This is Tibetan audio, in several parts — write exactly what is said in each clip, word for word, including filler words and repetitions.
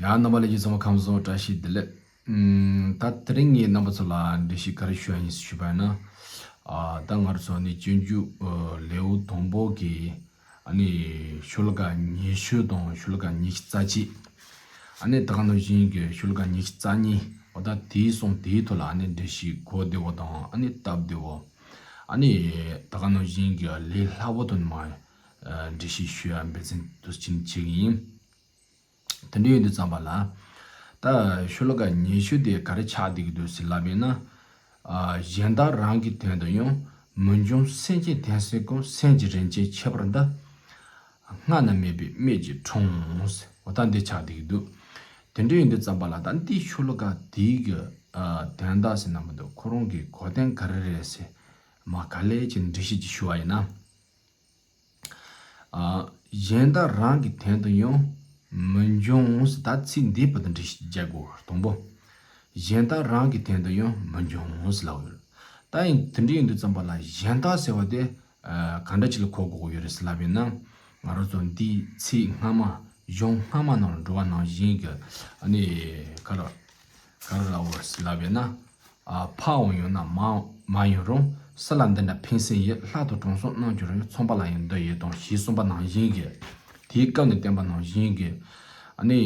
ཡང་རྣམ་པ་ལྷན་རྒྱས་ཚང་མ་ཁམས་བཟང་། བཀྲ་ཤིས་བདེ་ལེགས། ཨམ། ད་དེ་རིང་ངས་རྣམ་པ་ཚོ་ལ་འགྲེལ་བཤད་ག་རེ་ཞུ་ཡ་ཡིན་ཞུས་པ་ཡིན་ན། ཨ། ད་ང་རང་ཚོ་ནི་སྤྱོད་འཇུག་ཨ། ལེའུ་དང་པོ་གི་ཨ་ནི་ཤོ་ལོ་ཀ་ཉི་ཤུ་དང་ཤོ་ལོ་ཀ་ཉི་ཤུ་རྩ་གཅིག་ཨ་ནི་ད་ག་ནང་བཞིན་གྱི་ཤོ་ལོ་ཀ་ཉི་ཤུ་རྩ་གཉིས། འོ་ད་དེའི་གསུང་དེའི་ཐོག་ལ་ཨ་ནི་འགྲེལ་བཤད་གོ་བདེ་བོ་དང་ཨ་ནི་སྟབས་བདེ་བོ། ཨ་ནི་ད་ག་ནང་བཞིན་གྱི་ལས་སླ་བོ་དང་མ། ཨ། འགྲེལ་བཤད་ཞུ་ཡ་འབད་བརྩོན་དུ་ཕྱིན་བྱེད་ཀྱི་ཡིན། དེ་འདྲ་ཡིན་དུས་ཙམ་པ་ལ། ད་ཤོ་ལོ་ཀ་ཉི་ཤུ་དེ་ག་རེ་ཆགས་བསྡད་ཀྱི་འདུག་ཟེར་ལབ་པས་ན། ཨ། གཞན་དག་རང་གི་དོན་དུ་ཡང་། མི་འབྱུང་སེམས་ཅན་དོན་སེལ་ཀུན། སེམས་ཀྱི་རིན་ཆེན་ཁྱད་པར་འདི། སྔ་ན་མེད་པའི་སྨད་ཀྱི་འཁྲུངས། འོ་ད་འདི་ཆགས་བསྡད་ཀྱི་འདུག་དེ་འདྲ་ཡིན་དུས་ཙམ་པ་ལ་ད་འདི་ཤོ་ལོ་ཀ་དེའི་གི། ཨ། དོན་དག་ཟེར་ན་མི་འདུག་ཁོ་རང་གི་གོ་དོན་ག་རེ་རེད་ཟེར། མ་ག་ལེ་ཅིག་འགྲེལ་བཤད་ཅིག་ཞུ་བ་ཡིན་ན། ཨ། གཞན་དག་རང་གི་དོན་དུ་ཡང་། མི་འབྱུང་ཟེར། ད་ཚིག་འདིའི་བར་དུ་འགྲེལ་བཤད་རྒྱག་དགོས། དང་པོ། གཞན་དག་རང་གི་དོན་དུ་ཡང་མི་འབྱུང་ཟེར་ལབ་ཡོད། ད་ཡིན་དེ་འདྲ་ཡིན་དུས་ཙམ་པ་ལ་གཞན་དག་ཟེར་བ་དེ། ཨ། ག་འདྲ་ཅིག་ལ་གོ་དགོས་ཀྱི་ཡོད་རེད་ཟེར་ལབ་པས་ན། ང་རང་ཚོ་འདིའི་ཚིག་སྔ་མ། གཞུང་སྔ་མ་ནང་ལ་འགྲོ་བ་ནང་བཞིན་གྱི་ཨ་ནི་ག་རེ་ག་རེ་ལབ་ཡོད་ཟེར་ལབ་པས་ན། ཨ། ཕ་འོང་ཡང་ན་མ་མ་ཡིན་རུང་། སུ་ལ་འདི་འདྲ་ཕན་སེམས་ཡོད། ལྷ་དང་དྲང་སྲོང་རྣམས་ཀྱང་རུང་། ཚངས་པ་ལ་ཡང་འདི་ཡོད་དང་། ཞེས་གསུངས་པ་ནང་བཞིན་གྱི། དེའི་སྐབས་ནས་བསྟན་པ་ནང་བཞིན་གྱི། ཨ་ནི།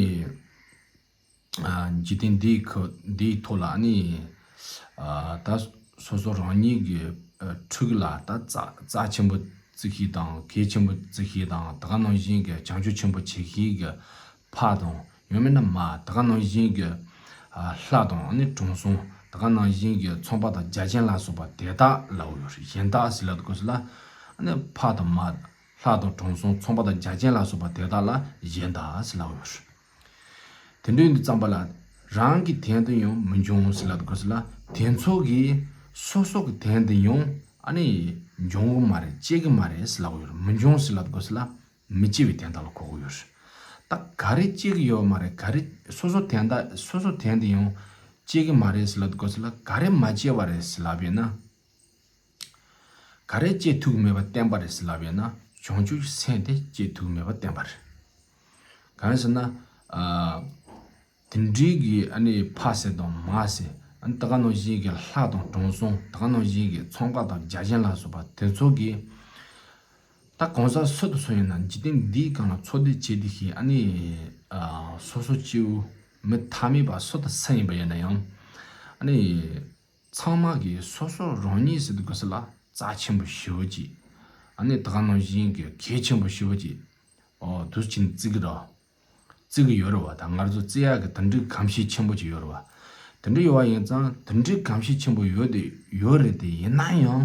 ཨ། འཇིག་རྟེན་འདིའི་ཁུ་འདིའི་ཐོག་ལ་ཨ་ནི། ཨ། ད་སོ་སོ་རང་ཉིད་ཀྱི། ཨ། ཕྲུ་གུ་ལ་ད་རྩ་རྩ་ཆེན་པོ་བརྩི་ཤེས་དང་། གལ་ཆེན་པོ་བརྩི་ཤེས་དང་། ད་ག་ནང་བཞིན་གྱི་བྱང་ཆུབ་ཆེན་པོ་བྱེད་ཤེས་ཀྱི་ཕ་དང་། ཡང་མིན་ན་མ། ད་ག་ནང་བཞིན་གྱི། ཨ། ལྷ་དང་ཨ་ནི་དྲང་སྲོང་། ད་ག་ནང་བཞིན་གྱི་ཚངས་པ་དང་བརྒྱ་བྱིན་ལ་སོགས་པ་དེ་དག་ལབ་ཡོད་རེད། གཞན་དག་ཟེར་ལབ་དུས་སྐབས་སུ་ལ། ཨ་ནི་ཕ་དང་མ། ལྷ་དང་དྲང་སྲོང་། ཚངས་པ་དང་བརྒྱ་བྱིན་ལ་སོགས་པ་དེ་དག་ལ་གཞན་དག་ཟེར་ལབ་ཡོད་རེད། དེ་འདྲ་ཡིན་དུས་ཙམ་པ་ལ། རང་གི་དོན་དུ་ཡང་མི་འབྱུང་ཟེར་ལབ་དུས་སྐབས་སུ་ལ། དེ་ཚོ་གིས་སོ་སོ་གི་དོན་དུ་ཡང་ཨ་ནི་འབྱུང་གི་མ་རེད། སྐྱེ་གི་མ་རེད་ཟེར་ལབ་ཡོད་རེད། མི་འབྱུང་ཟེར་ལབ་དུས་སྐབས་སུ་ལ། མི་སྐྱེ་བའི་དོན་དག་ལ་གོ་གི་ཡོད་རེད། ད་ག་རེ་སྐྱེ་གི་ཡོད་མ་རེད། ག་རེ་སོ་སོ་དོན་དག་སོ་སོ་དོན་དུ་ཡང་སྐྱེ་གི་མ་རེད་ཟེར་ལབ་དུས་སྐབས་སུ་ལ། ག་རེ་མ་སྐྱེ་བ་རེད་ཟེར་ལབ་པས་ན། ག་རེ་སྐྱེ་ཐུབ་ཀྱི་མེད་པ་བསྟན་པ་རེད་ཟེར་ལབ་པས་ན། བྱང་ཆུབ་ཀྱི་སེམས་དེ་སྐྱེ་ཐུབ་ཀྱི་མེད་པ་བསྟན་པ་རེད། གང་ཡིན་ཟེར་ན། ཨ། དེ་འདྲའི་གི་ཨ་ནི་ཕ་ཟེར་དང་མ་ཟེར། ཨ་ནི་ད་ག་ནང་བཞིན་གྱི་ལྷ་དང་དྲང་སྲོང་། ད་ག་ནང་བཞིན་གྱི་ཚངས་པ་དང་བརྒྱ་བྱིན་ལ་སོགས་པ་དེ་ཚོ་གིས། ད་གང་ཟག་སུ་དང་སུ་ཡིན་ན་འཇིག་རྟེན་འདིའི་སྒང་ལ་འཚོ་སྡོད་བྱེད་དེ་ཤེས། ཨ་ནི། ཨ། སོ་སོ་སྐྱེ་བོ་མི་ཐ་མལ་པ་སུ་དང་སུ་ཡིན་པ་ཡིན་ན་ཡང་། ཨ་ནི། ཚང་མ་གིས་སོ་སོ་རང་ཉིད་ཟེར་དུས་སྐབས་སུ་ལ་རྩ་ཆེན་པོ་ཞེ་པོ་ཅིག་ཨ་ནི་ད་ག་ནང་བཞིན་གྱི་གལ་ཆེན་པོ་ཞེ་པོ་ཅིག་འོ་དུས་ཕྱིན་བརྩི་གི་རེད། བརྩི་གི་ཡོད་རེད་བ། ད་ང་ཚོ་བརྩི་ཡག་གི་དེ་འདྲའི་གོམས་གཤིས་ཆེན་པོ་ཅིག་ཡོད་རེད་བ། དེ་འདྲ་ཡོད་བ་ཡིན་ཙང་དེ་འདྲའི་གོམས་གཤིས་ཆེན་པོ་ཡོད་དེ་ཡོད་རེད་དེ། ཡིན་ན་ཡང་།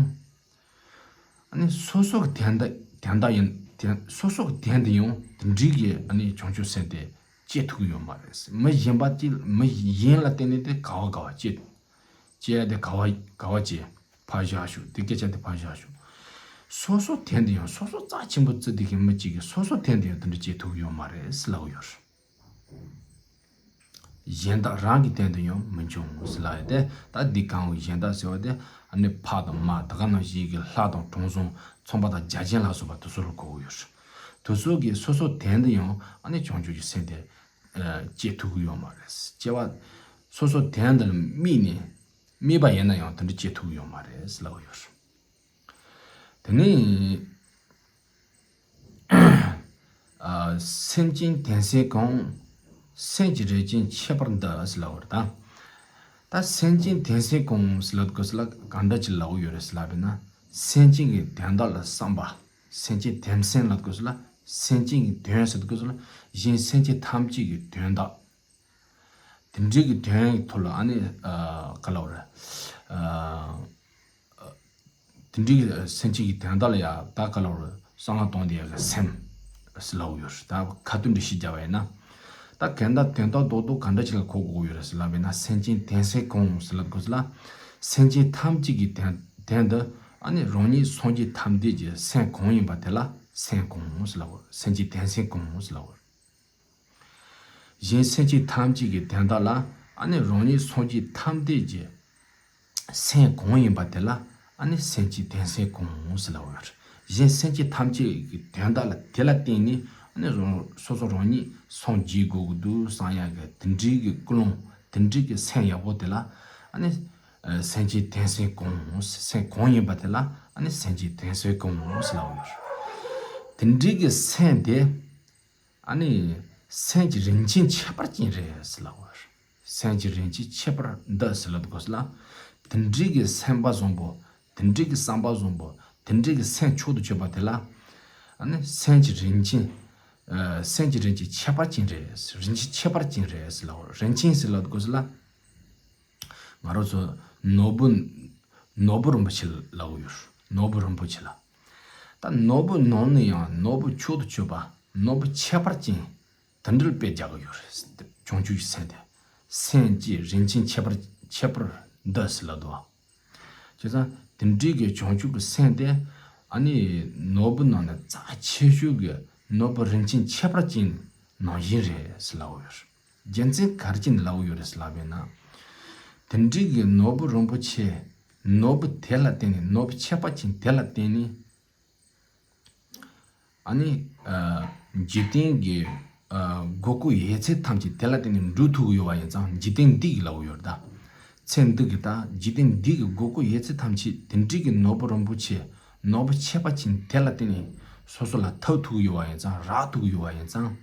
ཨ་ནི་སོ་སོ་གི་དོན་དག་དོན་དག་ཡིན་དོན་སོ་སོ་གི་དོན་དུ་ཡང་དེ་འདྲའི་གི་ཨ་ནི་བྱང་ཆུབ་སེམས་དེ་སྐྱེ་ཐུབ་ཀྱི་ཡོད་མ་རེད། མི་གཞན་པ་ཅིག་མི་གཞན་ལ་བརྟེན་ནས་དེ་ག་བ་ག་བ་སྐྱེ། སྐྱེ་ཡ་དེ་ག་བ་ག་བ་སྐྱེ། ཕར་བཞག་ཞོག་དེ་སྐད་ཆ་དེ་ཕར་བཞག་ཞོག་སོ་སོ་དོན་དུ་ཡང་སོ་སོ་རྩ་ཆེན་པོ་བརྩི་བསྡད་མཁན་མི་གཅིག་གིས་སོ་སོ་དོན་དུ་ཡང་དེ་འདྲ་བྱེད་ཐུབ་ཡོད་མ་རེད་ཟེར་ལབ་ཡོད་རེད། གཞན་དག་རང་གི་དོན་དུ་ཡང་མི་འབྱུང་ཟེར་ལབ་ཡོད་དེ། ད་འདི་གང་བོ་གཞན་དག་ཟེར་བ་དེ་ཨ་ནི་ཕ་དང་མ། ད་ག་ནང་བཞིན་གྱི་ལྷ་དང་དྲང་སྲོང་། ཚངས་པ་དང་བརྒྱ་བྱིན་ལ་སོགས་པ་དེ་ཚོ་ལ་གོ་གི་ཡོད་རེད། དེ་ཚོ་གིས་སོ་སོ་དོན་དུ་ཡང་ཨ་ནི་བྱང་ཆུབ་ཀྱི་སེམས་དེ་ཨ་སྐྱེ་ཐུབ་ཀྱི་ཡོད་མ་རེད། སྐྱེ་བ་སོ་སོ་དོན་དུ་ལ་དམིགས་ནས། དམིགས་པ་ཡིན་ན་ཡང་དེ་འདྲ་སྐྱེ་ཐུབ་ཡོད་མ་རེད་ཟེར་ལབ་ཡོད་རེད། དེ་ནས། ཨ། སེམས་ཅན་དོན་སེལ་གང་། སེམས་ཀྱི་རིན་ཆེན་ཁྱད་པར་འདི་ཟེར་ལབ་ཡོད་རེད་ད། ད་སེམས་ཅན་དོན་སེལ་གང་ཟེར་ལབ་དགོས་ཟེར་ལ་གང་འདྲ་ཅིག་ལབ་ཡོད་རེད་ཟེར་ལབ་པས་ན། སེམས་ཅན་གྱི་དོན་དག་ལ་བསམ་པ། སེམས་ཅན་དོན་སེལ་ལབ་དགོས་ཟེར་ལ། སེམས་ཅན་གྱི་དོན་ཟེར་དགོས་ཟེར་ལ། གཞན་སེམས་ཅན་ཐམས་ཅད་ཀྱི་དོན་དག་དེ་འདྲའི་གི་དོན་གྱི་ཐོག་ལ་ཨ་ནི། ཨ། ག་ལབ་རེད། ཨ། དེ་འདྲའི་གི་སེམས་ཅན་གྱི་དོན་དག་ལ་ཡ་ད་ག་ལབ་རེད། བསམ་བློ་གཏོང་བསྡད་ཡ་གི་སེམས་ཟེར་ལབ་ཡོད་རེད། ད་ཁ་ཏོན་འདྲ་ཞིག་བརྒྱབ་པ་ཡིན་ན། ད་གང་ལྟར་དོན་དག་རྡོག་རྡོག་ག་འདྲ་ཅིག་ལ་གོ་དགོས་ཡོད་རེད་ཟེར་ལབ་པས་ན། སེམས་ཅན་དོན་སེལ་གང་ཟེར་ལབ་དགོས་ཟེར་ལ། སེམས་ཅན་ཐམས་ཅད་ཀྱི་དོན་དོན་དུ་ཨ་ནི་རང་ཉིད་སངས་རྒྱས་ཐམས་ཅད་ཀྱི་སེམས་གང་ཡིན་པ་དེ་ལ་སེམས་གང་ཟེར་ལབ་ཡོད། སེམས་ཅན་དོན་སེལ་གང་ཟེར་ལབ་ཡོད། གཞན་སེམས་ཅན་ཐམས་ཅད་ཀྱི་དོན་དག་ལ་ཨ་ནི་རང་ཉིད་སངས་རྒྱས་ཐམས་ཅད་ཀྱི་སེམས་གང་ཡིན་པ་དེ་ལ་ཨ་ནི་སེམས་ཅན་དོན་སེལ་གང་ཟེར་ལབ་ཡོད་རེད། གཞན་སེམས་ཅན་ཐམས་ཅད་ཀྱི་དོན་དག་ལ་དེ་ལ་བརྟེན་ནས་ ནི་རང་སོ་སོ་རང་ཉིད་སངས་རྒྱས་དགོས་ཀྱི་འདུག་བསམ་ཡག་གི་དེ་འདྲའི་གི་ཀུན་སློང་དེ་འདྲའི་གི་སེམས་ཡག་པོ་དེ་ལ་ཨ་ནི་སེམས་ཅན་དོན་སེམས་གང་སེམས་གང་ཡིན་པ་དེ་ལ་ཨ་ནི་སེམས་ཅན་དོན་སེམས་གང་ཟེར་ལབ་ཡོད། དེ་འདྲའི་གི་སེམས་དེ་ཨ་ནི་སེམས་ཀྱི་རིན་ཆེན་ཁྱད་པར་ཅན་རེད་ཟེར་ལབ་ཡོད། སེམས་ཀྱི་རིན་ཆེན་ཁྱད་པར་འདི་ཟེར་ལབ་དགོས་ལ། དེ་འདྲའི་གི་སེམས་པ་བཟང་པོ། དེ་འདྲའི་གི་བསམ་པ་བཟང་པོ། དེ་འདྲའི་གི་སེམས་མཆོག་ཏུ་གྱུར་པ་དེ་ལ། ཨ་ནི་སེམས་ཀྱི་རིན་ཆེན། ཨ་སེམས་ཀྱི་རིན་ཆེན་ཁྱད་པར་ཅན་རེད། རིན་ཆེན་ཁྱད་པར་ཅན་རེད་ཟེར་ལབ། རིན་ཆེན་ཟེར་ལབ་དགོས་ལ། ང་རང་ཚོ་ནོར་བུ། ནོར་བུ་རིན་པོ་ཆེ་ལབ་ཡོད། ནོར་བུ་རིན་པོ་ཆེ་ལ། ད་ནོར་བུ་ནང་ནས་ཡང་ནོར་བུ་མཆོག་ཏུ་གྱུར་པ། ནོར་བུ་ཁྱད་པར་ཅན། དེ་འདྲ་ལ་དཔེ་རྒྱག་གི་ཡོད་རེད། བྱང་ཆུབ་ཀྱི་སེམས་དེ། སེམས་ཀྱི་རིན་ཆེན་ཁྱད་པར་ཁྱད་པར་འདི་ཟེར་ལབ་འདུག་བ། བྱས་ཙང་དེ་འདྲའི་གི་བྱང་ཆུབ་ཀྱི་སེམས་དེ་ཨ་ནི་ནོར་བུ་ནང་ནས་རྩ་ཆེ་ཤོས་ཀྱི་ནོར་བུ་རིན་ཆེན་ཁྱད་པར་ཅན་ནང་བཞིན་རེད་ཟེར་ལབ་ཡོད་རེད། རྒྱུ་མཚན་ག་རེ་བྱས་ནས་ལབ་ཡོད་རེད་ཟེར་ལབ་ཡིན་ན། དེ་འདྲའི་གི་ནོར་བུ་རིན་པོ་ཆེ། ནོར་བུ་དེ་ལ་བརྟེན་ནས་ནོར་བུ་ཁྱད་པར་ཅན་དེ་ལ་བརྟེན་ནས། ཨ་ནི། ཨ་འཇིག་རྟེན་གྱི། ཨ་དགོས་མཁོ་ཡོད་ཚད་ཐམས་ཅད་དེ་ལ་བརྟེན་ནས་འགྲུབ་ཐུབ་ཀྱི་ཡོད་པ་ཡིན་ཙང་། འཇིག་རྟེན་འདི་གི་ལབ་ཡོད་ད། ཚེ་འདི་གི་ད་འཇིག་རྟེན་འདི་གི་དགོས་མཁོ་ཡོད་ཚད་ཐམས་ཅད་དེ་འདྲའི་གི་ནོར་བུ་རིན་པོ་ཆེ། ནོར་བུ་ཁྱད་པར་ཅན་དེ་ལ་བརྟེན་ནས་སོ་སོ་ལ་ཐོབ་ཐུབ་ཀྱི་ཡོད་པ་ཡིན་ཙང་། རག་ཐུབ་ཀྱི་ཡོད་པ་ཡིན་ཙང་།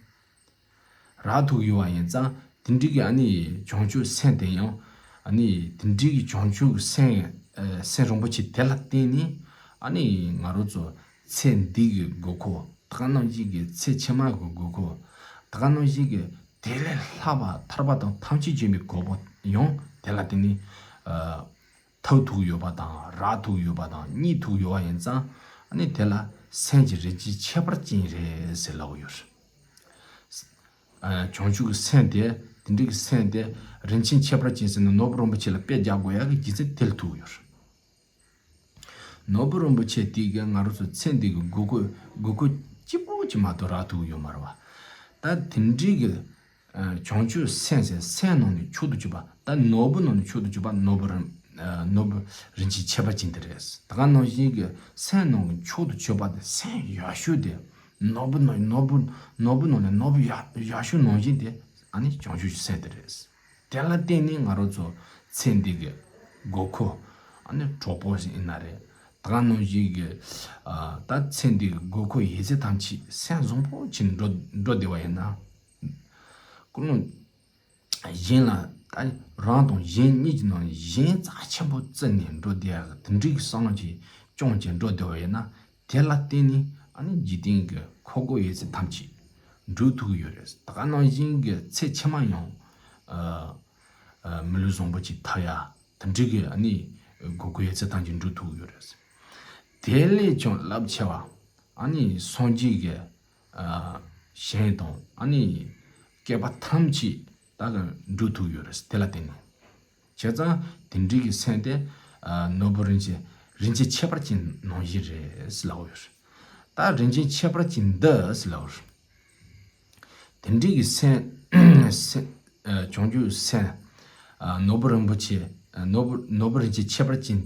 རག་ཐུབ་ཀྱི་ཡོད་པ་ཡིན་ཙང་། དེ་འདྲའི་གི་ཨ་ནི་བྱང་ཆུབ་སེམས་དེ་ཡང་། ཨ་ནི་དེ་འདྲའི་གི་བྱང་ཆུབ་སེམས། ཨ་སེམས་རིན་པོ་ཆེ་དེ་ལ་བརྟེན་ནས། ཨ་ནི་ང་རང་ཚོ་ཚེ་འདི་གི་དགོས་མཁོ། ད་ག་ནང་བཞིན་གྱི་ཚེ་ཕྱི་མ་གི་དགོས་མཁོ། ད་ག་ནང་བཞིན་གྱི་དེ་ལས་ལྷག་པ་ཐར་པ་དང་ཐམས་ཅད་མཁྱེན་པའི་གོ་འཕང་ཡང་དེ་ལ་བརྟེན་ནས། ཨ་ཐོབ་ཐུབ་ཡོད་པ་དང་། རག་ཐུབ་ཡོད་པ་དང་། རྙེད་ཐུབ་ཡོད་པ་ཡིན་ཙང་། ཨ་ནི་དེ་ལ་སེམས་ཀྱི་རིན་ཆེན་ཁྱད་པར་ཅན་རེད་ཟེར་ལབ་ཡོད་རེད། ཨ་བྱང་ཆུབ་ཀྱི་སེམས་དེ། དེ་འདྲའི་གི་སེམས་དེ་རིན་ཆེན་ཁྱད་པར་ཅན་ཟེར་ནས་ནོར་བུ་རིན་པོ་ཆེ་ལ་དཔེ་རྒྱག་དགོས་ཡག་གི་རྒྱུ་མཚན་དེ་ལ་ཐུག་ཡོད་རེད། ནོར་བུ་རིན་པོ་ཆེ་དེ་གིས་ང་རང་ཚོ་ཚེ་འདི་གི་དགོས་མཁོ། དགོས་མཁོ་གཅིག་པོ་གཅིག་མ་གཏོགས་རག་ཐུབ་ཡོད་མ་རེད་བ། ད་དེ་འདྲའི་གི་ཨ་བྱང་ཆུབ་སེམས་ཟེར། སེམས་ནང་ནས་མཆོག་ཏུ་གྱུར་པ། ད་ནོར་བུ་ནང་ནས་མཆོག་ཏུ་གྱུར་པ་ནོར་བུ་རིན། ཨ་ནོར་བུ་རིན་ཆེན་ཁྱད་པར་ཅན་དེ་རེད། ད་ག་ནང་བཞིན་གྱི་སེམས་ནང་གི་མཆོག་ཏུ་གྱུར་པ་དེ། སེམས་ཡག་ཤོས་དེ། ནོར་བུ་ནང་། ནོར་བུ། ནོར་བུ་ནང་ནས་ནོར་བུ་ཡག་ཡག་ཤོས་ནང་བཞིན་དེ་ཨ་ནི་བྱང་ཆུབ་ཀྱི་སེམས་དེ་རེད། དེ་ལ་བརྟེན་ནས་ང་རང་ཚོ་ཚེ་འདི་གི་དགོས་མཁོ། ཨ་ནི་གྲོགས་པོ་ཞིག་ཡིན་ན་རེད། ད་ག་ནང་བཞིན་གྱི་ཨ་ད་ཚེ་འདི་གི་དགོས་མཁོ་ཡོད་ཚད་ཐམས་ཅད་སེམས་བཟང་པོ་བྱས་ནས་འགྲོ་འགྲོ་བསྡད་པ་ཡིན་ན། ཀུན་སློང་གཞན་ལ། ད་རང་དང་གཞན་གཉིས་ཀྱི་ནང་གཞན་རྩ་ཆེན་པོ་བརྩི་ནས་འགྲོ་བསྡད་ཡག་གི་དེ་འདྲའི་གི་བསམ་བློ་ཅིག་བཅངས་བྱས་འགྲོ་བསྡད་པ་ཡིན་ན། དེ་ལ་བརྟེན་ནས་ཨ་ནི་འཇིག་རྟེན་གྱི་མཁོ་དགོས་ཡོད་ཚད་ཐམས་ཅད་འགྲུབ་ཐུབ་ཀྱི་ཡོད་རེད། ད་ག་ནང་བཞིན་གྱི་ཚེ་ཕྱི་མ་ཡང་ཨ་ཨ་མི་ལུས་བཟང་པོ་ཅིག་ཐོབ་ཡག་དེ་འདྲའི་གི་ཨ་ནི་དགོས་མཁོ་ཡོད་ཚད་ཐམས་ཅད་འགྲུབ་ཐུབ་ཀྱི་ཡོད་རེད། དེ་ལས་ཀྱང་རླབས་ཆེ་བ་ཨ་ནི་སངས་རྒྱས་ཀྱི་ཨ་ཞིང་དང་ཨ་ནི་བསྐལ་པ་ཐམས་ཅད་ད་ག་འགྲུབ་ཐུབ་ཀྱི་ཡོད་རེད། དེ་ལ་བརྟེན་ནས། བྱས་ཙང་དེ་འདྲའི་གི་སེམས་དེ་ཨ་ནོར་བུ་རིན་ཆེན། རིན་ཆེན་ཁྱད་པར་ཅན་ནང་བཞིན་རེད་ཟེར་ལབ་ཡོད་རེད། ད་རིན་ཆེན་ཁྱད་པར་ཅན་འདི་ཟེར་ལབ་ཡོད་རེད། དེ་འདྲའི་གི་སེམས། སེམས། ཨ་བྱང་ཆུབ་སེམས། ཨ་ནོར་བུ་རིན་པོ་ཆེ། ཨ་ནོར་བུ། ནོར་བུ་རིན་ཆེན་ཁྱད་པར་ཅན་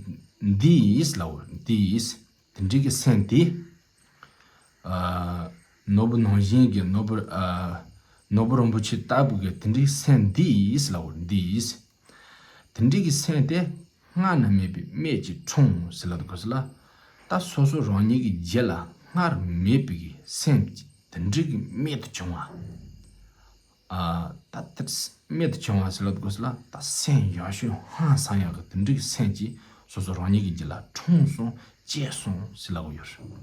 འདི་ཡིས་ལབ་ཡོད། འདི་ཡིས། དེ་འདྲའི་གི་སེམས་དེ། ཨ་ནོར་བུ་ནང་བཞིན་གྱི་ནོར་བུ། ཨ་ནོར་བུ་རིན་པོ་ཆེ་ལྟ་བུ་གི་དེ་འདྲའི་སེམས་འདི་ཡིས་ལབ་ཡོད། འདི་ཡིས། དེ་འདྲའི་གི་སེམས་དེ་སྔར་ན་མེད་པའི་རྨད་ཀྱིས་འཁྲུངས་ཟེར་ལབ་དགོས་ལ། ད་སོ་སོ་རང་ཉིད་ཀྱི་རྒྱུད་ལ་སྔར་མེད་པའི་གི་སེམས་ཀྱི་དེ་འདྲའི་གི་རྨད་དུ་བྱུང་བ། ཨ་ད་དེར་རྨད་དུ་བྱུང་བ་ཟེར་ལབ་དགོས་ལ། ད་སེམས་ཡག་ཤོས་ཧང་སང་ཡག་གི་དེ་འདྲའི་གི་སེམས་ཀྱིས་སོ་སོ་རང་ཉིད་ཀྱི་རྒྱུད་ལ་འཁྲུངས་སོང་། སྐྱེས་སོང་ཟེར་ལབ་ཡོད་རེད།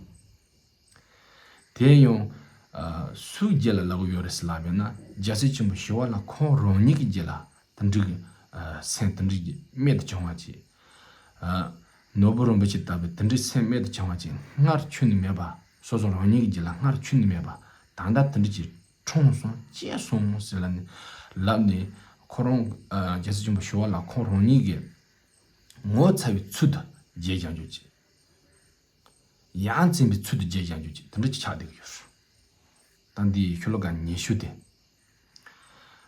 དེ་ཡང་ཨ་སུའི་རྒྱུད་ལ་ལབ་ཡོད་རེད་ཟེར་ལབ་ཡོད་ན། རྒྱལ་སྲས་ཆེན་པོ་ཞི་བ་ལྷ་ཁོང་རང་ཉིད་ཀྱི་རྒྱུད་ལ་དེ་འདྲའི་གི་ཨ་སེམས་དེ་འདྲའི་གི་རྨད་དུ་བྱུང་བ་ཅིག། ཨ་ནོར་བུ་རིན་པོ་ཆེ་ལྟ་བུའི་དེ་འདྲའི་སེམས་རྨད་དུ་བྱུང་བ་ཅིག་སྔར་ཁྱོན་ནས་མེད་པ། སོ་སོ་རང་ཉིད་ཀྱི་རྒྱུད་ལ་སྔར་ཁྱོན་ནས་མེད་པ། ད་ལྟ་དེ་འདྲ་ཅིག་འཁྲུངས་སོང་། སྐྱེས་སོང་ཟེར་ལབ་ནས། ལབ་ནས་ཁོ་རང་ཨ་རྒྱལ་སྲས་ཆེན་པོ་ཞི་བ་ལྷ་ཁོང་རང་ཉིད་ཀྱི་ངོ་ཚ་བའི་ཚུལ་དུ་བརྗེད་བཞག་རྒྱུ་ཅིག། ཡ་མཚན་པའི་ཚུལ་དུ་བརྗེད་བཞག་རྒྱུ་ཅིག། དེ་འདྲ་ཅིག་ཆགས་བསྡད་ཀྱི་ཡོད་རེད། ད་འདི་ཤོ་ལོ་ཀ་ཉི་ཤུ་དེ།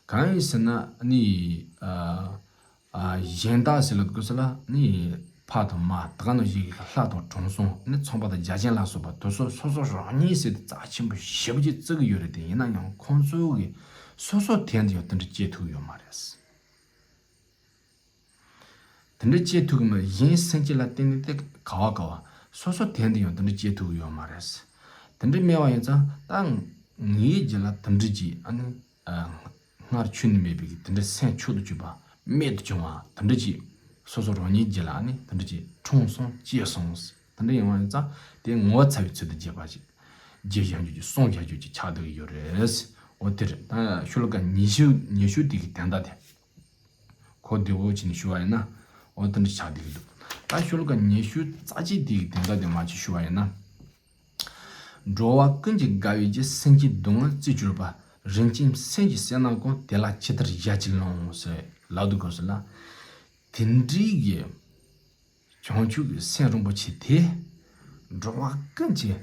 གང་ཡིན་ཟེར་ན་ནི། ཨ་ཨ་གཞན་དག་ཟེར་ལབ་དགོས་ས་ལ་ནི། ཕ་དང་མ་ད་ག་ནང་བཞིན་གྱི་ལྷ་དང་དྲང་སྲོང་ནི་ཚངས་པ་དང་བརྒྱ་བྱིན་ལ་སོགས་པ་དེ་ཚོ་སོ་སོ་རང་ཉིད་ཟེར་ཏེ་རྩ་ཆེན་པོ་ཞེ་པོ་ཅིག་བརྩི་གི་ཡོད་རེད་དེ། ཡིན་ན་ཡང་ཁོང་ཚོ་གི་སོ་སོ་དོན་དུ་ཡང་དེ་འདྲ་སྐྱེ་ཐུབ་ཡོད་མ་རེད། དེ་འདྲ་སྐྱེ་ཐུབ་ཀྱི་མ་གཞན་སེམས་ཅན་ལ་བརྟེན་ནས་དེ་ག་བ་ག་བ་སོ་སོ་དོན་དུ་ཡང་དེ་འདྲ་སྐྱེ་ཐུབ་ཀྱི་ཡོད་མ་རེད། དེ་འདྲ་མེད་པ་ཡིན་ཙང་ད་ངའི་རྒྱུད་ལ་དེ་འདྲ་ཅིག་ཨ་ནི་ཨ་སྔར་ཆོས་ནི་མེད་པའི་དེ་འདྲ་སེམས་མཆོག་ཏུ་གྱུར་པ་རྨད་དུ་བྱུང་བ་དེ་འདྲ་ཅིག་སོ་སོ་རང་ཉིད་རྒྱུད་ལ་ཨ་ནི་དེ་འདྲ་ཅིག་འཁྲུངས་སོང་སྐྱེས་སོང་། དེ་འདྲ་ཡིན་པ་ཡིན་ཙང་དེ་ངོ་བོ་ཚ་བའི་ཚུལ་དུ་བྱེད་པ་ཅིག་བྱེད་བཞག་རྒྱུ་ཅིག་གསུངས་བཞག་རྒྱུ་ཅིག་ཆགས་བསྡད་ཀྱི་ཡོད་རེད། འོ་དེ་རེད། ད་ཤོ་ལོ་ཀ་ཉི་ཤུ་ཉི་ཤུ་དེ་གི་དོན་དག་དེ། གོ་བདེ་བོ་བྱས་ནས་ཞུ་བ་ཡིན་ན། འོ་དེ་འདྲ་ཆགས་བསྡད་ཀྱི་འདུག་ད་ཤོ་ལོ་ཀ་ཉི་ཤུ་རྩ་གཅིག་དེ་གི་དོན་དག་དེ་མར་ཅིག་ཞུ་བ་ཡིན་ན། འགྲོ་བ་ཀུན་གྱི་དགའ་བའི་རྒྱུ། སེམས་ཅན་སྡུག་བསྔལ་རྩིས་གྱུར་པ། རིན་ཆེན་སེམས་ཀྱི་བསོད་ནམས་ཀུན། དེ་ལ་ཇི་ལྟར་བཞག་ཅིང་ལོངས་ཟེར་ལབ་འདུག་གོ་ཟེར་ལ། དེ་འདྲའི་གི་བྱང་ཆུབ་ཀྱི་སེམས་རིན་པོ་ཆེ་དེ། འགྲོ་བ་ཀུན་གྱི་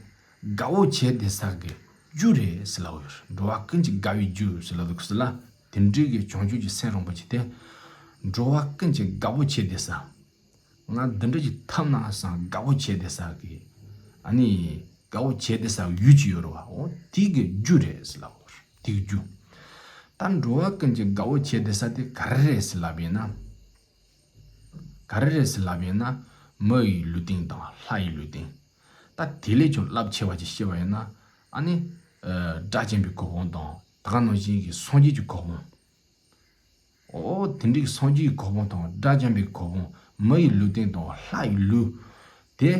དགའ་བོ་བྱས་བསྡད་ས་གི་རྒྱུ་རེད་ཟེར་ལབ་ཡོད། འགྲོ་བ་ཀུན་གྱི་དགའ་བའི་རྒྱུ་ཟེར་ལབ་འདུག་ཟེར་ལ། དེ་འདྲའི་གི་བྱང་ཆུབ་ཀྱི་སེམས་རིན་པོ་ཆེ་དེ། འགྲོ་བ་ཀུན་གྱི་དགའ་བོ་བྱས་བསྡད་ས། ང་འདི་འདྲ་ཞིག་ཐོབ་ན་བསམ་དགའ་བོ་བྱས་བསྡད་ས་གི། ཨ་ནི། དགའ་བོ་བྱས་བསྡད་ས་ཡུལ་ཅིག་ཡོད་རེད་བ། འོ་དེ་གི་རྒྱུ་རེད་ཟེར་ལབ་ཡོད། དེ་གི་རྒྱུ། ད་འགྲོ་བ་ཀུན་གྱི་དགའ་བོ་བྱས་བསྡད་ས་དེ་ག་རེ་རེད་ཟེར་ལབ་ཡིན་ན། ག་རེ་རེད་ཟེར་ལབ་ཡིན་ན། མི་ཡི་ལུས་རྟེན་དང་ལྷ་ཡི་ལུས་རྟེན། ད་དེ་ལས་ཀྱང་རླབས་ཆེ་བ་ཅིག་བཤད་པ་ཡིན་ན། ཨ་ནི། ཨ། སྒྲ་གཅན་པའི་གོ་འཕང་དང་ད་ག་ནང་བཞིན་གྱི་སངས་རྒྱས་ཀྱི་གོ་འཕང་། འོ་དེ་འདྲའི་སངས་རྒྱས་ཀྱི་གོ་འཕང་དང་སྒྲ་གཅན་པའི་གོ་འཕང་། མི་ཡི་ལུས་རྟེན་དང་ལྷ་ཡི་ལུས། དེ་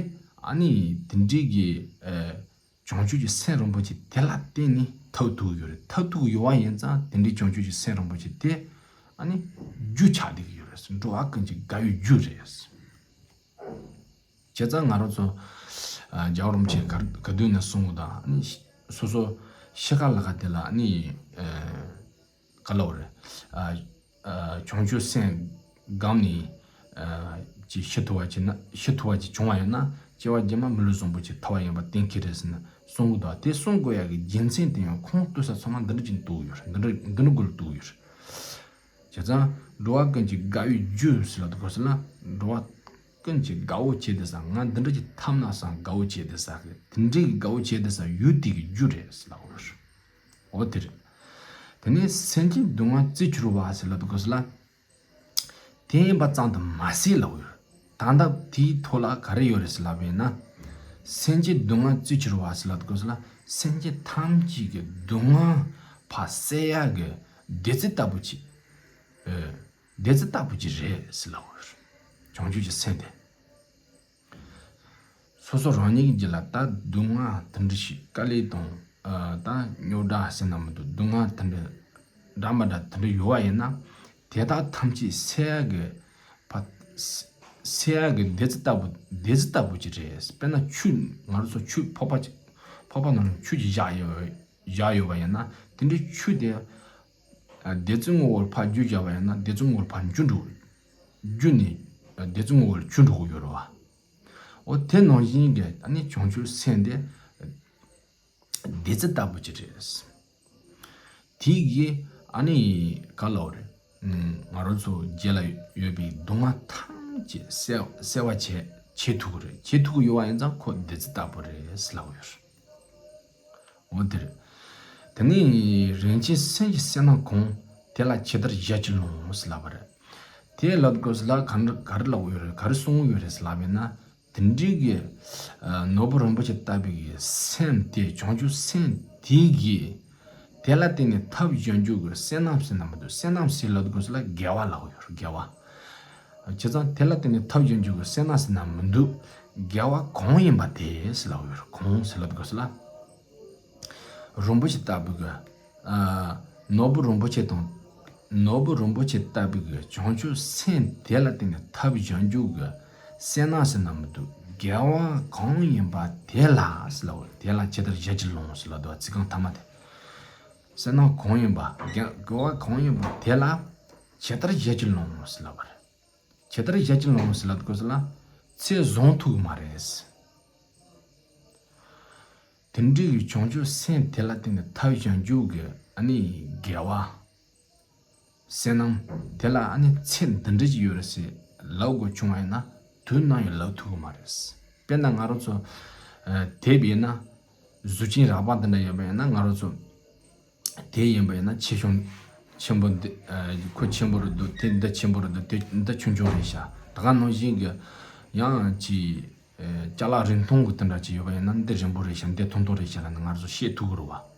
ཨ་ནི་དེ་འདྲའི་གི་ཨ། བྱང་ཆུབ་ཀྱི་སེམས་རིན་པོ་ཆེ་དེ་ལ་བརྟེན་ནས་ཐོབ་ཐུབ་ཀྱི་ཡོད་རེད། ཐོབ་ཐུབ་ཀྱི་ཡོད་པ་ཡིན་ཙང་དེ་འདྲའི་བྱང་ཆུབ་ཀྱི་སེམས་རིན་པོ་ཆེ་དེ་ཨ་ནི་རྒྱུ་ཆགས་བསྡད་ཀྱི་ཡོད་རེད། འགྲོ་བ་ཀུན་གྱི་དགའ་བའི་རྒྱུ་རེད། བྱས་ཙང་ང་རང་ཚོ་ཨ། རྒྱལ་བ་རིན་པོ་ཆེ་ག་ག་དུས་ནས་གསུངས་པ་དང་ཨ་ནི་སོ་སོ་ཤི་ཁ་ལ་ཁ་དེ་ལ་ཨ་ནི་ཨ། ག་ལབ་རེད། ཨ། ཨ། བྱང་ཆུབ་སེམས་སྒོམ་ནས་ཨ། ཅིག་ཤི་ཐུབ་པ་ཅིག་ན། ཤི་ཐུབ་པ་ཅིག་བྱུང་བ་ཡིན་ན་སྐྱེ་བ་རྗེས་མ་མི་ལུས་བཟང་པོ་ཅིག་ཐོབ་པ་ཡིན་པ་གཏན་འཁེལ་རེད་ཟེར་ནས་གསུང་གི་འདུག་དེ་གསུང་དགོས་ཡག་གི་རྒྱུ་མཚན་དེ་ཡང་ཁུངས་གཏུགས་ས་ཚང་མ་འདི་འདྲ་ཅིག་འདུག་ཡོད་རེད། འདི་འདྲ་འདི་འདྲ་འགོ་ལ་གཏུགས་ཡོད་རེད། བྱས་ཙང་འགྲོ་བ་ཀུན་གྱི་དགའ་བའི་རྒྱུ་ཟེར་ལབ་དུས་སྐབས་སུ་ལ། འགྲོ་བ་ཀུན་གྱི་དགའ་བོ་བྱས་བསྡད་ས། ང་འདི་འདྲ་ཅིག་ཐོབ་ན་བསམ་དགའ་བོ་བྱས་བསྡད་ས་གི། དེ་འདྲའི་གི་དགའ་བོ་བྱས་བསྡད་ས་ཡུལ་དེ་གི་རྒྱུ་རེད་ཟེར་ལབ་ཡོད་རེད། འོ་དེ་རེད། དེ་ནས་སེམས་ཅན་སྡུག་བསྔལ་རྩིས་གྱུར་པ་ཟེར་ལབ་དུས་སྐབས་སུ་ལ། དེ་ཡིན་པ་ཙམ་དུ་མ་ཟད་ལབ་ཡོད། ད་ལྟ་དེའི་ཐོག་ལ་ག་རེ་ཡོད་རེད་ཟེར་ལབ་པ་ཡིན་ན། སེམས་ཅན་སྡུག་བསྔལ་རྩིས་གྱུར་པ་ཟེར་ལབ་དུས་སྐབས་སུ་ལ། སེམས་ཅན་ཐམས་ཅད་ཀྱི་སྡུག་བསྔལ་ཕར་སེལ་ཡག་གི་བདུད་རྩི་ལྟ་བུ་ཅིག་ཨེ། བདུད་རྩི་ལྟ་བུ་ཅིག་རེད་ཟེར་ལབ་ཡོད། བྱང་ཆུབ་ཀྱི་སེམས་དེ། སོ་སོ་རང་ཉིད་ཀྱི་རྒྱུད་ལ་ད་སྡུག་བསྔལ་དེ་འདྲ་ཞིག་དཀའ་ལས་དང་། ཨ། ད་རྙོག་དྲ་ཟེར་ན་མི་འདུག་སྡུག་བསྔལ་དེ་འདྲ་འདྲ་མི་འདྲ་དེ་འདྲ་ཡོད་པ་ཡིན་ན། དེ་དག་ཐམས་ཅད་སེལ་ཡག་གི་ཕ། སེལ་ཡག་གི་བདུད་རྩི་ལྟ་བུ། བདུད་རྩི་ལྟ་བུ་ཅིག་རེད། དཔེར་ན་ཆུ། ང་རང་ཚོ་ཆུ་ཕོར་པ་ཅིག་ཕོར་པ་ནང་ལ་ཆུ་ཅིག་བཞག་ཡོད། བཞག་ཡོད་པ་ཡིན་ན། དེ་འདྲའི་ཆུ་དེ་ཨ། བདུད་རྩི་ངོ་བོར་ཕར་བསྒྱུར་བཞག་པ་ཡིན་ན། བདུད་རྩི་ངོ་བོར་ཕར་འགྱུར་འགྲོ། བསྒྱུར་ནས་ཨ། བདུད་རྩི་ངོ་བོར་འགྱུར་འགྲོ་གི་ཡོད་རེད་བ། འོ་དེ་ནང་བཞིན་གྱི་ཨ་ནི་བྱང་ཆུབ་སེམས་དེ་བདུད་རྩི་ལྟ་བུ་ཅིག་རེད། དེ་གིས་ཨ་ནི་ག་ལབ་རེད། ང་རང་ཚོ་རྒྱུད་ལ་ཡོད་པའི་སྡུག་བསྔལ་ཐམས་ཅད་སེལ་སེལ་བ་བྱེད་བྱེད་ཐུབ་ཀྱི་རེད། བྱེད་ཐུབ་ཀྱི་ཡོད་པ་ཡིན་ཙང་ཁོ་བདུད་རྩི་ལྟ་བུ་རེད་ཟེར་ལབ་ཡོད་རེད། འོ་དེ་རེད། དེ་ནས་རིན་ཆེན་སེམས་ཀྱི་བསོད་ནམས་གང་། དེ་ལ་ཇི་ལྟར་བཞག་ཅིང་ལོངས་ཟེར་ལབ་པ་རེད། དེ་ལབ་དགོས་ལ་ག་འདྲ་ག་རེ་ལབ་ཡོད་རེད། ག་རེ་གསུངས་ཡོད་རེད་ཟེར་ལབ་ཡིན་ན། དེ་འདྲའི་གི་ནོར་བུ་རིན་པོ་ཆེ་ལྟ་བུའི་གི་སེམས་དེ། བྱང་ཆུབ་སེམས་དེ་གིས་དེ་ལ་བརྟེན་ནས་ཐོབ་བཞག་རྒྱུ་གི་བསོད་ནམས་ཟེར་ན་མི་འདུག་བསོད་ནམས་ཟེར་ལབ་དགོས་ལ་དགེ་བ་ལབ་ཡོད་རེད། དགེ་བ། བྱས་ཙང་དེ་ལ་བརྟེན་ནས་ཐོབ་བཞག་རྒྱུ་གི་བསོད་ནམས་ཟེར་ན་མི་འདུག་དགེ་བ་གང་ཡིན་པ་དེ་ཟེར་ལབ་ཡོད་རེད། གང་ཟེར་ལབ་དགོས་ལ། རིན་པོ་ཆེ་ལྟ་བུ་གི། ཨ། ནོར་བུ་རིན་པོ་ཆེ་དང་། ནོར་བུ་རིན་པོ་ཆེ་ལྟ་བུ་གི་བྱང་ཆུབ་སེམས་དེ་ལ་བརྟེན་ནས་ཐོབ་བཞག་རྒྱུ་གི་བསོད་ནམས་ཟེར་ན་མི་འདུག་དགེ་བ་གང་ཡིན་པ་དེ་ལ་ཟེར་ལབ། དེ་ལ་ཇི་ལྟར་བཞག་ཅིང་ལོངས་ཟེར་ལབ་འདུག་ཚིག་རྐང་ཐ་མ་དེ། བསོད་ནམས་གང་ཡིན་པ། དགེ་དགེ་བ་གང་ཡིན་པ་དེ་ལ་ཇི་ལྟར་བཞག་ཅིང་ལོངས་ཟེར་ལབ་པ་རེད། ཇི་ལྟར་བཞག་ཅིང་ལོངས་ཟེར་ལབ་དགོས་ལ། ཚད་བཟུང་ཐུབ་ཀྱི་མ་རེད། དེ་འདྲའི་གི་བྱང་ཆུབ་སེམས་དེ་ལ་བརྟེན་ནས་ཐོབ་བཞག་རྒྱུ་གི་ཨ་ནི་དགེ་བ། བསོད་ནམས་དེ་ལ་ཨ་ནི་ཚད་འདི་འདྲ་ཅིག་ཡོད་རེད་ཟེར་ལབ་དགོས་བྱུང་བ་ཡིན་ན། དུས་ནམ་ཡང་ལབ་ཐུབ་ཀྱི་མ་རེད། དཔེར་ན་ང་རང་ཚོ་ཨ་དེབ་ཡིན་ན། གཟུགས་ཅན་རགས་པ་འདི་འདྲ་ཡོད་པ་ཡིན་ན། ང་རང་ཚོ་དེ་ཡིན་པ་ཡིན་ན། ཆེ་ཆུང་ཆེན་པོ་འདི་ཨ་ཁོ་ཆེན་པོ་རེད་འདུག་དེ་འདི་ཆེན་པོ་རེད་འདུག་དེ་འདི་ཆུང་ཆུང་རེད་ཤག་ད་ག་ནང་བཞིན་གྱི་ཡང་ཅིག་ཨ་ཅ་ལག་རིང་ཐུང་གི་དེ་འདྲ་ཅིག་ཡོད་པ་ཡིན་ན། འདི་རིང་པོ་རེད་ཤག་འདི་ཐུང་ཐུང་རེད་ཤག་ལབ་ནས་ང་རང་ཚོ་བཤད་ཐུབ་ཀྱི་རེད་བ།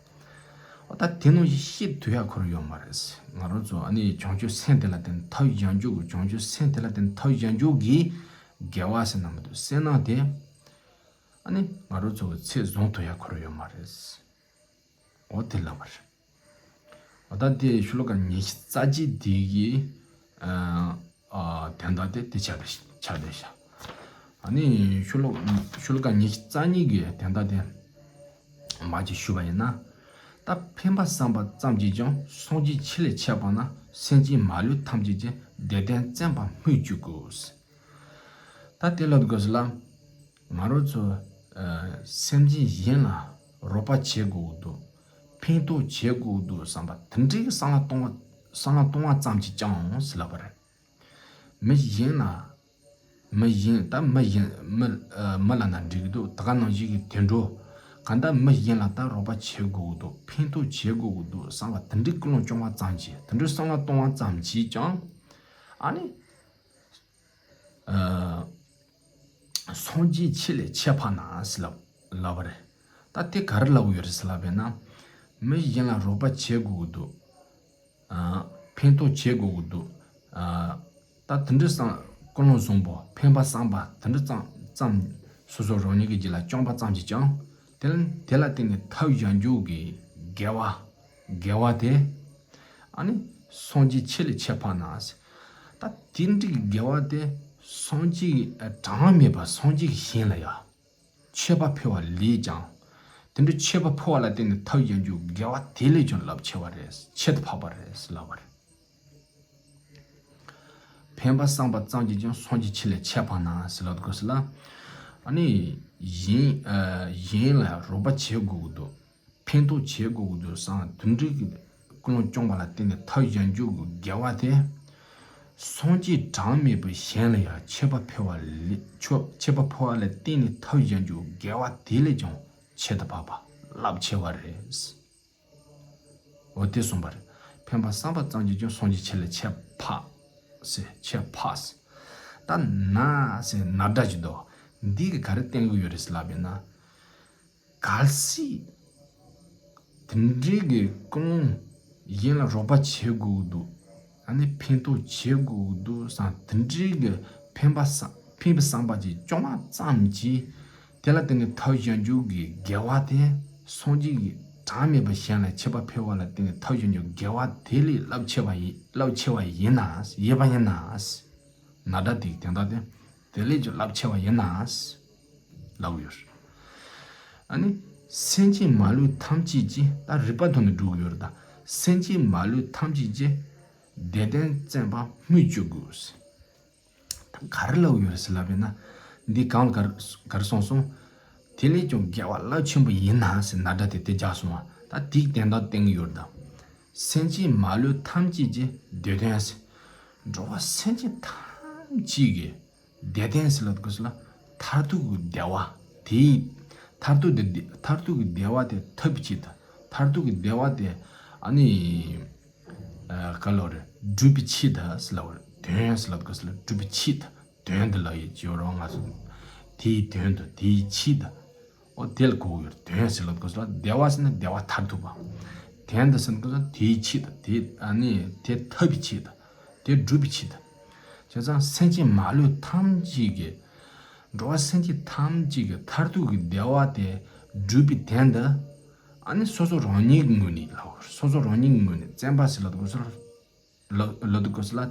འོ་ད་དེ་ནང་བཞིན་བཤད་ཐུབ་ཡག་ཁོ་རང་ཡོད་མ་རེད། ང་རང་ཚོ་ཨ་ནི་བྱང་ཆུབ་སེམས་དེ་ལ་བརྟེན་ཐབས་ཡང་འཇུག་གི། བྱང་ཆུབ་སེམས་དེ་ལ་བརྟེན་ཐབས་ཡང་འཇུག་གི་དགེ་བ་ཟེར་ན་མི་འདུག་སེམས་ནང་དེ་ཨ་ནི་ང་རང་ཚོ་གི་ཚེ་བཟུང་ཐུབ་ཡག་ཁོ་རང་ཡོད་མ་རེད། འོ་དེ་ལབ་པ་རེད། འོ་ད་དེ་ཤོ་ལོ་ཀ་ཉི་ཤུ་རྩ་གཅིག་དེ་གི་ཨ་ཨ་དོན་དག་དེ་དེ་ཆགས་བསྡད་ཆགས་བསྡད་ཤག་ཨ་ནི་ཤོ་ལོ་ཤོ་ལོ་ཀ་ཉི་ཤུ་རྩ་གཉིས་ཀྱི་དོན་དག་དེ་མར་ཅིག་ཞུས་པ་ཡིན་ན། ད་ཕན་པ་བསམ་པ་ཙམ་གྱིས་ཀྱང་། སངས་རྒྱས་ཆེ་ལས་ཁྱད་འཕགས་ན། སེམས་ཅན་མ་ལུས་ཐམས་ཅད་ཀྱི། བདེ་དོན་བརྩོན་པར་སྨོས་ཅི་དགོས། ད་དེ་ལབ་དགོས་ལ། ང་རང་ཚོ་ཨ་སེམས་ཅན་གཞན་ལ་རོགས་པ་བྱེད་དགོས་འདུག་ཕན་ཐོགས་བྱེད་དགོས་འདུག་བསམ་པ་དེ་འདྲའི་བསམ་བློ་གཏོང་བ་བསམ་བློ་གཏོང་བ་ཙམ་གྱིས་ཀྱང་ཟེར་ལབ་པ་རེད། མི་གཞན་ལ། མི་གཞན་ད་མི་གཞན་མི་ཨ་མི་ལབ་ན་འགྲིག་གི་འདུག་ད་ག་ནང་བཞིན་གྱི་དུད་འགྲོ། གང་ལྟར་མི་གཞན་ལ་ད་རོགས་པ་བྱེད་དགོས་ཀྱི་འདུག་ཕན་ཐོགས་བྱེད་དགོས་ཀྱི་འདུག་བསམ་པ་དེ་འདྲའི་ཀུན་སློང་སྐྱོང་བ་ཙམ་གྱིས། དེ་འདྲའི་བསམ་བློ་གཏོང་བ་ཙམ་གྱིས་ཀྱང་ཨ་ནི་ཨ་སངས་རྒྱས་ཆེ་ལས་ཁྱད་འཕགས་ན་ཟེར་ལབ་ལབ་པ་རེད། ད་དེ་ག་རེ་ལབ་ཡོད་རེད་ཟེར་ལབ་པས་ན། མི་གཞན་ལ་རོགས་པ་བྱེད་དགོས་ཀྱི་འདུག་ཨ་ཕན་ཐོགས་བྱེད་དགོས་ཀྱི་འདུག་ཨ་ད་དེ་འདྲ་བསམ་ཀུན་སློང་བཟང་པོ་ཕན་པ་བསམ་པ་དེ་འདྲ་ཙམ་ཙམ་སོ་སོ་རང་ཉིད་ཀྱི་རྒྱུད་ལ་བཅངས་པ་ཙམ་གྱིས་ཀྱང་། དེ་ལ་དེ་ལ་བརྟེན་ནས་ཐབས་ཡང་འཇུག་གི་དགེ་བ་དགེ་བ་དེ་ཨ་ནི་སངས་རྒྱས་ཆེ་ལས་ཁྱད་འཕགས་ན། ད་དེ་འདྲའི་དགེ་བ་དེ་སངས་རྒྱས་གྲངས་མེད་པ་སངས་རྒྱས་ཀྱི་ཞིང་ལ་ཡ། མཆོད་པ་ཕུལ་བ་ལས་ཀྱང་། དེ་འདྲའི་མཆོད་པ་ཕུལ་བ་ལ་བརྟེན་ནས་ཐབས་ཡང་འཇུག་དགེ་བ་དེ་ལས་ཀྱང་རླབས་ཆེ་བ་རེད། ཁྱད་དུ་འཕགས་པ་རེད་ཟེར་ལབ་པ་རེད། ཕན་པ་བསམ་པ་ཙམ་གྱིས་ཀྱང་སངས་རྒྱས་ཆེ་ལས་ཁྱད་འཕགས་ན་ཟེར་ལབ་དགོས་ཟེར་ལ། ཨ་ནི་གཞན་ཨ་གཞན་ལ་རོགས་པ་བྱེད་དགོས་ཀྱི་འདུག་ཕན་ཐོགས་བྱེད་དགོས་ཀྱི་འདུག་བསམ་དེ་འདྲའི་ཀུན་སློང་སྐྱོང་བ་ལ་བརྟེན་ནས་ཐབས་ཡང་འཇུག་གི་དགེ་བ་དེ། སངས་རྒྱས་གྲངས་མེད་པའི་ཞིང་ལ་ཡང་མཆོད་པ་ཕུལ་བ་ལས་མཆོད་མཆོད་པ་ཕུལ་བ་ལ་བརྟེན་ནས་ཐབས་ཡང་འཇུག་དགེ་བ་དེ་ལས་ཀྱང་ཁྱད་དུ་འཕགས་པ་རླབས་ཆེ་བ་རེད། འོ་དེ་གསུངས་པ་རེད། ཕན་པ་བསམ་པ་ཙམ་གྱིས་ཀྱང་སངས་རྒྱས་ཆེ་ལས་ཁྱད་འཕགས་ཟེར། ཁྱད་འཕགས་ཟེར། ད་ན་ཟེར་ན་སྒྲ་ཅིག་འདུག་འདི་གིས་ག་རེ་བསྟན་གྱི་ཡོད་རེད་ཟེར་ལབ་པས་ན། གལ་སྲིད་དེ་འདྲའི་གི་ཀུན་སློང་གཞན་ལ་རོགས་པ་བྱེད་དགོས་ཀྱི་འདུག་ཨ་ནི་ཕན་ཐོགས་བྱེད་དགོས་ཀྱི་འདུག་བསམ་དེ་འདྲའི་གི་ཕན་པ་བསམ་ཕན་པའི་བསམ་པ་ཅིག་བཅངས་པ་ཙམ་གྱིས། དེ་ལ་བརྟེན་ནས་ཐབས་ཡང་འཇུག་གི་དགེ་བ་དེ་སངས་རྒྱས་ཀྱི་གྲངས་མེད་པའི་ཞིང་ལ་མཆོད་པ་ཕུལ་བ་ལ་བརྟེན་ནས་ཐབས་ཡང་འཇུག་དགེ་བ་དེ་ལས་རླབས་ཆེ་བ་ཡིན་རླབས་ཆེ་བ་ཡིན་ན་ཡོད་པ་ཡིན་ན། ན་སྒྲ་དེ་གི་དོན་དག་དེ། དེ་ལས་ཀྱང་རླབས་ཆེ་བ་ཡིན་ན། ལབ་ཡོད། ཨ་ནི། སེམས་ཅན་མ་ལུས་ཐམས་ཅད་ཀྱི། ད་རིགས་པ་ཐོག་ནས་འགྲོ་གི་ཡོད་རེད་ད། སེམས་ཅན་མ་ལུས་ཐམས་ཅད་ཀྱི། བདེ་དོན་བརྩོན་པར་སྨོས་ཅི་དགོས། ད་ག་རེ་ལབ་ཡོད་རེད་ཟེར་ལབ་པས་ན། འདི་གང་ག་རེ་ག་རེ་གསུངས་སོང་། དེ་ལས་ཀྱང་དགེ་བ་རླབས་ཆེན་པོ་ཡིན་ན་ཟེར་ན་སྒྲ་དེ་དེ་རྒྱག་སོང་བ། ད་དེའི་དོན་དག་བསྟན་གྱི་ཡོད་རེད་ད། སེམས་ཅན་མ་ལུས་ཐམས་ཅད་ཀྱི་བདེ་དོན་ཟེར། འགྲོ་བ་སེམས་ཅན་ཐམས་ཅད་ཀྱི་བདེ་དོན་ཟེར་ལབ་དགོས་ཟེར་ལ། མཐར་ཐུག་གི་བདེ་བ་དེའི། མཐར་ཐུག་དེ་བདེ་མཐར་ཐུག་གི་བདེ་བ་དེ་ཐོབ་པའི་ཆེད་དུ། མཐར་ཐུག་གི་བདེ་བ་དེ་ཨ་ནི་ཨ་ག་ལོ་རེད། སྒྲུབ་པའི་ཆེད་དུ་ཟེར་ལབ་རེད། དོན་ཟེར་ལབ་དགོས་ཟེར་ལ། སྒྲུབ་པའི་ཆེད་དུ། དོན་དུ་ལ་ཡི་ཅི་ཡོད་རུང་ང་ཚོ་དེའི་དོན་དུ་དེའི་ཆེད་དུ། ཨོ་དེ་ལ་གོ་ཡོད། དོན་ཟེར་ལ་གོ་ཟེར་ལ། བདེ་བ་ཟེར་ན་བདེ་བ་མཐར་ཐུག་པ། དོན་དུ་ཟེར་ན་གོ་ཟེར་དེའི་ཆེད་དུ་དེ་ཨ་ནི་དེ་ཐོབ་པའི་ཆེད་དུ། དེ་སྒྲུབ་པའི་ཆེད་དུ། བྱས་ཙང་སེམས་ཅན་མ་ལུས་ཐམས་ཅད་ཀྱི། འགྲོ་བ་སེམས་ཅན་ཐམས་ཅད་ཀྱི་མཐར་ཐུག་གི་བདེ་བ་དེ་སྒྲུབ་པའི་དོན་དུ། ཨ་ནི་སོ་སོ་རང་ཉིད་ཀྱི་ངོས་ནས་ལ། སོ་སོ་རང་ཉིད་ཀྱི་ངོས་ནས་བརྩོན་པ་ཟེར་ལ་གོ་ཟེར་ལ། ལ་ལ་དུ་གོ་སི་ལ།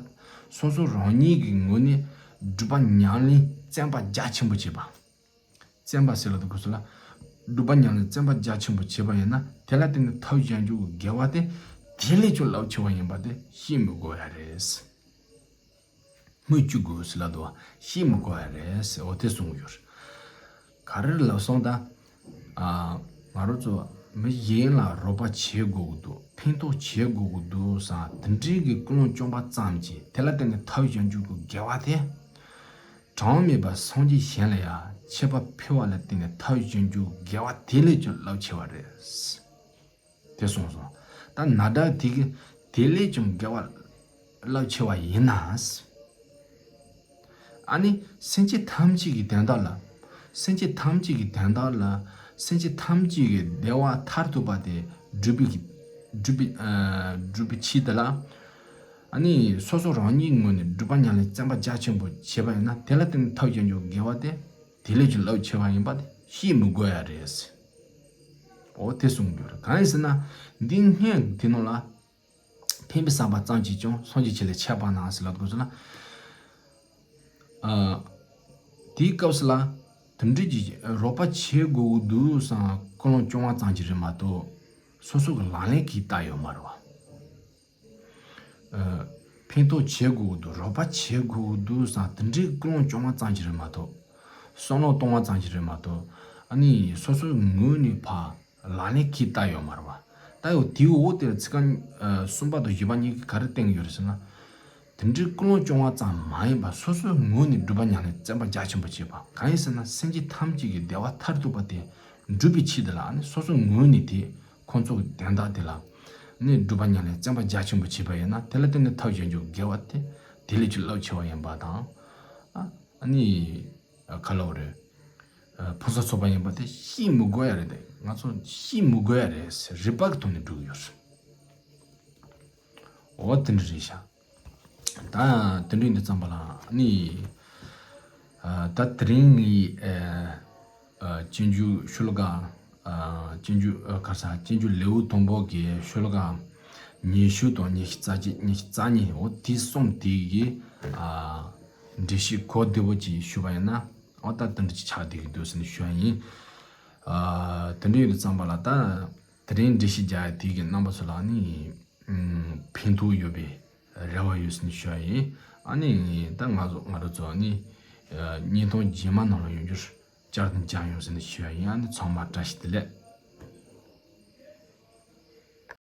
སོ་སོ་རང་ཉིད་ཀྱི་ངོས་ནས་སྒྲུབ་པ་ཉམས་ལེན་བརྩོན་པ་རྒྱ་ཆེན་པོ་བྱེད་པ། བརྩོན་པ་ཟེར་ལ་དུ་གོ་སི་ལ། སྒྲུབ་པ་ཉམས་ལེན་བརྩོན་པ་རྒྱ་ཆེན་པོ་བྱེད་པ་ཡིན་ན། དེ་ལ་བརྟེན་ནས་ཐབས་གཞན་འཇུག་གི་དགེ་བ་དེ་དེ་ལས་ཀྱང་རླབས་ཆེ་བ་ཡིན་པ་དེ་ཤེས་མི་དགོས་ཡ་རེད། སྨོས་ཅི་དགོས་ཟེར་ལ་དུ་བ་ཤེས་མི་དགོས་ཡ་རེད་ཟེར། འོ་དེ་གསུངས་ཡོད། ག་རེ་ལབ་སོང་ད། ཨ། ང་རང་ཚོ་མི་གཞན་ལ་རོགས་པ་བྱེད་དགོས་ཀྱི་འདུག་ཕན་ཐོགས་བྱེད་དགོས་ཀྱི་འདུག་བསམ་དེ་འདྲའི་གི་ཀུན་སློང་བཅངས་པ་ཙམ་གྱིས། དེ་ལ་བརྟེན་ནས་ཐབས་གཞན་འཇུག་གི་དགེ་བ་དེ། གྲངས་མེད་པ་སངས་རྒྱས་གཞན་ལ་ཡང་ཆད་པ་འཕེལ་བ་ལ་བརྟེན་ནས་ཐབས་གཞན་བརྒྱུད་དགེ་བ་དེ་ལས་ཀྱང་རླབས་ཆེ་བ་རེད། དེ་གསུངས་སོ། ད་ན་ད་དེ་གི་དེ་ལས་ཀྱང་དགེ་བ་རླབས་ཆེ་བ་ཡིན་ན། ཨ་ནི་སེམས་ཅན་ཐམས་ཅད་ཀྱི་དོན་དག་ལ། སེམས་ཅན་ཐམས་ཅད་ཀྱི་དོན་དག་ལ། སེམས་ཅན་ཐམས་ཅད་ཀྱི་བདེ་བ་མཐར་ཐུག་པ་དེ་སྒྲུབ་པའི་སྒྲུབ་པའི་ཨ་སྒྲུབ་པའི་ཆེད་དུ་ལ། ཨ་ནི་སོ་སོ་རང་ཉིད་ངོས་ནས་སྒྲུབ་པ་ཉམས་ལེན་བརྩོན་པ་རྒྱ་ཆེན་པོ་བྱས་པ་ཡིན་ན། དེ་ལ་བརྟེན་ནས་ཐོབ་ཀྱང་རྒྱུ་དགེ་བ་དེ་དེ་ལས་ཀྱང་རླབས་ཆེ་བ་ཡིན་པ་དེ་བཤད་མི་དགོས་ཡ་རེད། འོ་དེ་གསུང་རྒྱུ་རེད། གང་ཡིན་ཟེར་ན། འདི་སྔོན་དེ་ནང་ལ་ཕན་པའི་བསམ་པ་ཙམ་གྱིས་ཀྱང་སངས་རྒྱས་ཆེ་ལ་ཆད་པ་ན་ཟེར་ལབ་དགོས་ཟེར་ན། ཨ། དེའི་སྐབས་སུ་ལ་དེ་འདྲའི་གི་རོགས་པ་བྱེད་དགོས་འདུག་བསམ་ཀུན་སློང་སྐྱོ་བ་ཙམ་གྱིས་རེད་མ་གཏོགས། སོ་སོ་གི་ལག་ལེན་གྱིས་བལྟ་ཡོད་མ་རེད་བ། ཨ། ཕན་ཐོགས་བྱེད་དགོས་འདུག་རོགས་པ་བྱེད་དགོས་འདུག་བསམ་དེ་འདྲའི་ཀུན་སློང་སྐྱོ་བ་ཙམ་གྱིས་རེད་མ་གཏོགས། བསམ་བློ་གཏོང་བ་ཙམ་གྱིས་རེད་མ་གཏོགས། ཨ་ནི་སོ་སོའི་ངོས་ནས་ཕར་ལག་ལེན་གྱིས་བལྟ་ཡོད་མ་རེད་བ། ད་ཡང་དེའི་འོག་དེར་ཚིག་རྐང་ཨ་གསུམ་པ་དང་བཞི་པ་གཉིས་ཀྱིས་ག་རེ་བསྟན་གྱི་ཡོད་རེད་ཟེར་ན། དེ་འདྲའི་ཀུན་སློང་སྐྱོ་བ་ཙམ་མ་ཡིན་པར་སོ་སོའི་ངོས་ནས་སྒྲུབ་པ་ཉམས་ལེན་བརྩོན་པ་རྒྱ་ཆེན་པོ་བྱེད་པ། གང་ཡིན་ཟེར་ན། སེམས་ཅན་ཐམས་ཅད་ཀྱི་བདེ་བ་མཐར་ཐུག་པ་དེ་སྒྲུབ་པའི་ཆེད་དུ་ལ། ཨ་ནི་སོ་སོའི་ངོས་ནས་དེ་ཁོང་ཚོ་གི་དོན་དག་དེ་ལ་ནི་སྒྲུབ་པ་ཉམས་ལེན་བརྩོན་པ་རྒྱ་ཆེན་པོ་བྱས་པ་ཡིན་ན། དེ་ལ་བརྟེན་ནས་ཐོབ་བྱུང་རྒྱུ་དགེ་བ་དེ་དེ་ལས་ཀྱང་རླབས་ཆེ་བ་ཡིན་པ་དང་། ཨ་ཨ་ནི་ཨ་ག་ལབ་རེད། ཨ་ཕུན་སུམ་ཚོགས་པ་ཡིན་པ་དེ་བཤད་མི་དགོས་ཡ་རེད། དེ་ང་ཚོ་བཤད་མི་དགོས་ཡ་རེད་ཟེར། རིགས་པ་གི་ཐོག་ནས་སྒྲུབ་ཀྱི་ཡོད་རེད། འོ་དེ་འདྲ་རེད་ཤག་ད་དེ་འདྲ་ཡིན་དུས་ཙམ་པ་ལ་ནི། ཨ་ད་དེ་རིང་ངའི་ཨ་ཨ་སྤྱོད་འཇུག་ཤོ་ལོ་ཀ། ཨ་སྤྱོད་འཇུག་ཨ་ག་རེ་ཟ། སྤྱོད་འཇུག་ལེའུ་དང་པོ་གི་ཤོ་ལོ་ཀ་ཉི་ཤུ་དང་ཉི་ཤུ་རྩ་གཅིག་ཉི་ཤུ་རྩ་གཉིས། འོ་དེ་གསུམ་དེ་གི་ཨ་འགྲེལ་བཤད་གོ་བདེ་པོ་ཅིག་ཞུས་པ་ཡིན་ན། འོ་ད་དེ་འདྲ་ཅིག་ཆགས་བསྡད་ཀྱི་འདུག་ཟེར་ནས་ཞུ་ཡ་ཡིན། ཨ་དེ་འདྲ་ཡིན་དུས་ཙམ་པ་ལ། ད་དེ་རིང་འགྲེལ་བཤད་རྒྱག་ཡ་དེ་གི་རྣམ་པ་ཚོ་ལ་ནི་ཨ་ཕན་ཐོགས་ཡོད་པའི་རེ་བ་ཡོད་ཟེར་ནས་ཞུ་ཡ་ཡིན། ཨ་ནི་ད་ང་ཚོ་ང་རང་ཚོ་ནི་ཨ་བརྙན་ཐུང་རྗེས་མ་ནང་ལ་ཡོང་རྒྱུར་བསྐྱར་དུ་མཇལ་ཡོང་ཟེར་ནས་ཞུ་ཡ་ཡིན། ཨ་ནི་ཚང་མ་བཀྲ་ཤིས་བདེ་ལེགས།